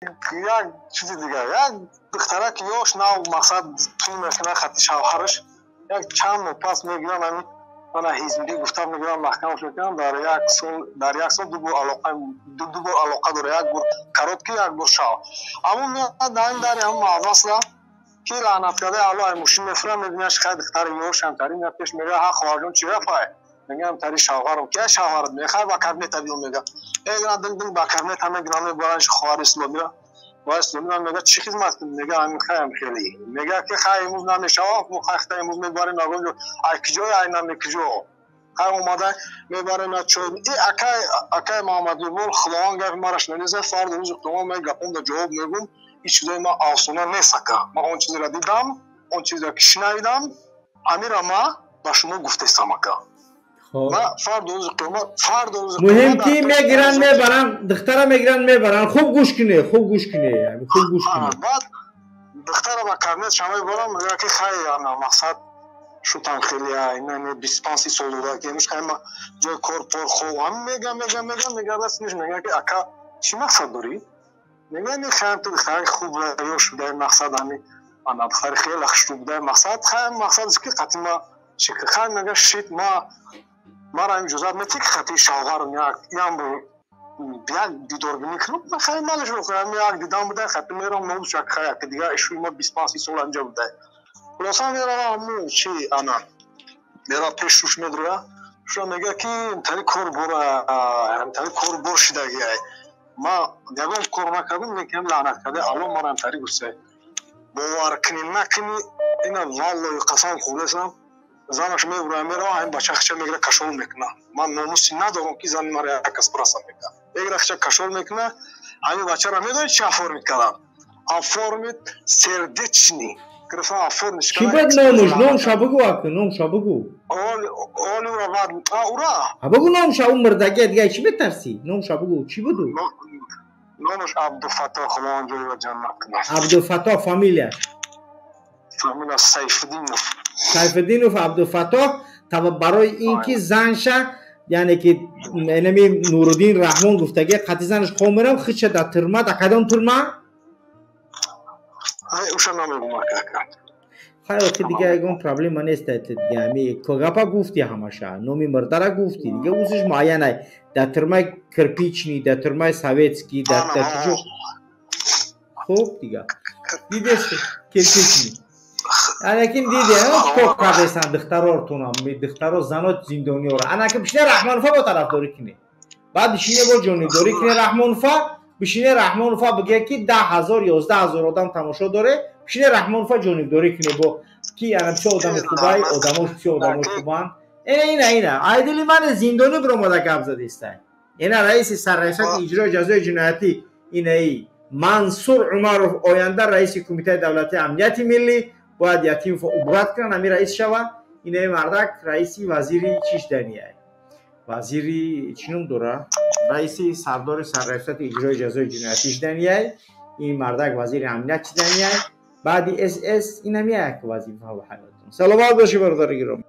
Як чизи дигар, як духтарак ёш нав мақсад тӯй мекунад хати шавҳараш, як чанд моҳ пас мегиранд, ҳамин мана ҳизбӣ гуфта мегиранд, маҳкамаш мекунанд. Дар як сол ду бор алоқа, ду бор алоқа дора, як бор короткий, як бор шав. Ҳамун меояд дар ин дари ҳамун маҳвасла ки лаънат кардаи Алло ай мошин мефурад, мебинад хай духтари ёшам тари меяд пеш, мега: «Ҳа, хоҳарҷон, чӣ гапай?» Мегам: «Тари шавҳарам». «Ки шавҳарат?» Мега: «Хай, ба кабинета биё», мега. Мегиранд, динг динг ба кабинета мегиранд, мебаранд хоҳари исломира. Ва исломира мега: «Чӣ хизмат кунӣ?» Мега: «Ҳамин хаям хеле». Мега ки: «Хай, имрӯз намешава, мо хай имрӯз мебарем ягон ҷо». Ай киҷое, ай наме киҷо, хай омада мебарем як чой. И акай Муҳаммадиқбол, Худованд гапи мара шунависа, фарди рӯзи қиёмат ман гапомда ҷавоб мегӯм. Ин чизои ман афсона нест, ака. Ман он чизеро дидам, он чизеро ки шунавидам, ҳамира ма ба шумо гуфтестам, ака. Муҳим ки мегиранд, мебаранд, духтара мегиранд, мебаранд. Хуб гӯш куне, хуб гӯш куне, хуб гӯш куне. Баъд духтара ба кабинет шама мебарам, мега ки: «Хай, мақсад шутам хеле ина 25-30 сол дода ки имрӯз хай ма ҷои кор пор хоб». Ҳам мега, мега, мега, мега, даст мега ки: «Ака, чӣ мақсад дорӣ?» Мега: «Не, хаям, ту духтари хуб ёш будаи, мақсад ҳами ана духтари хеле хушрӯ будаи, мақсад хай мақсадаш ки қатима шикр хай». Мега: «Шит, ма мара иҷозат метӣ ки хати шавҳарам ям як дидорбинӣ кунам?» Хай, малаш, як дидам будай, хати мерам номус як хай як дигар ишӯи ма 25-30 сол анҷа будай. Хулоса, мерава ҳаму чи ана мера пеш шуш медроя, шура мега ки: «Тари кор бора, тари кор бор шидагиай, ма ягон кор накардам, лекин лаънат карда Алло мара тари гуфтай». Бовар кунӣ, накунӣ, ина валлоҳи қасам хӯрдасам, занаш мебура, мерава, ҳамин бача хича мегира, кашол мекуна. «Ман номуси надорам ки зани мара як кас бираса», мега. Мегира, хича кашол мекуна. Ҳамин бачаро медонӣ чи оформить кардам? Оформить сердечный гирифтам, оформить. Чӣ буд номуш? Номша бугӯ, ака, номша бугӯ. Оли ура баъд ура. Бугӯ номша, ӯ мурдагия дига, чӣ метарсӣ? Номша бугӯ, чӣ буду? Номаш Абдуфаттоҳ, Худованд ҷои ҷаннат кунад. Абдуфаттоҳ, фамилияш? Фамилия Сайфиддинов. Сайфиддинов Абдуфаттоҳ. Барои ин ки занша, яъне ки инами Нуруддин Раҳмон гуфтаги қати занаш хоб мерам, хича дар тюрьма, дар кадом тюрьма? Уша намегум, ака. Хай, охи, дига ягон проблема нест дига. Ами гапа гуфти, ҳамаша номи мурдара гуфти, дига узиш муайянай: дар тюрьмаи кирпичный, дар тюрьмаи советский, дар куҷо. Хуб, дига дидес, кирпичный. Алекин диде, чикор кардестан духтарортунам, духтаро, зано, зиндониёро? Анаки бишине Раҳмонфа бо тарафдорӣ кине, баъд бишине бо ҷонибдорӣ кине Раҳмонфа, бишине Раҳмонфа бигӯя ки 10 000, 11 000 одам тамошо доре. Бишине Раҳмонфа ҷонибдорӣ кине бо ки ана бисёр одами хубай, одамош бисёр одамош хубанд. Ина, ина, ина айдили мане зиндонӣ биромада гап задистай. Ина раиси сарраисати иҷрои ҷазои ҷиноятӣ, инаи Мансур Умаров, оянда раиси Кумитаи давлатии амнияти миллӣ, бояд Ятимов убрать кунанд, ҳамин раис шава. Инаи мардак раиси вазири чишданияй, вазири чӣ ном дора, раиси сардори сарраисати иҷрои ҷазои ҷиноятӣ шиданияй. Ин мардак вазири амният шиданияй баъди сс. Инам як вазифа ва ҳаётон. Саломат бошӣ, бародари гиромӣ.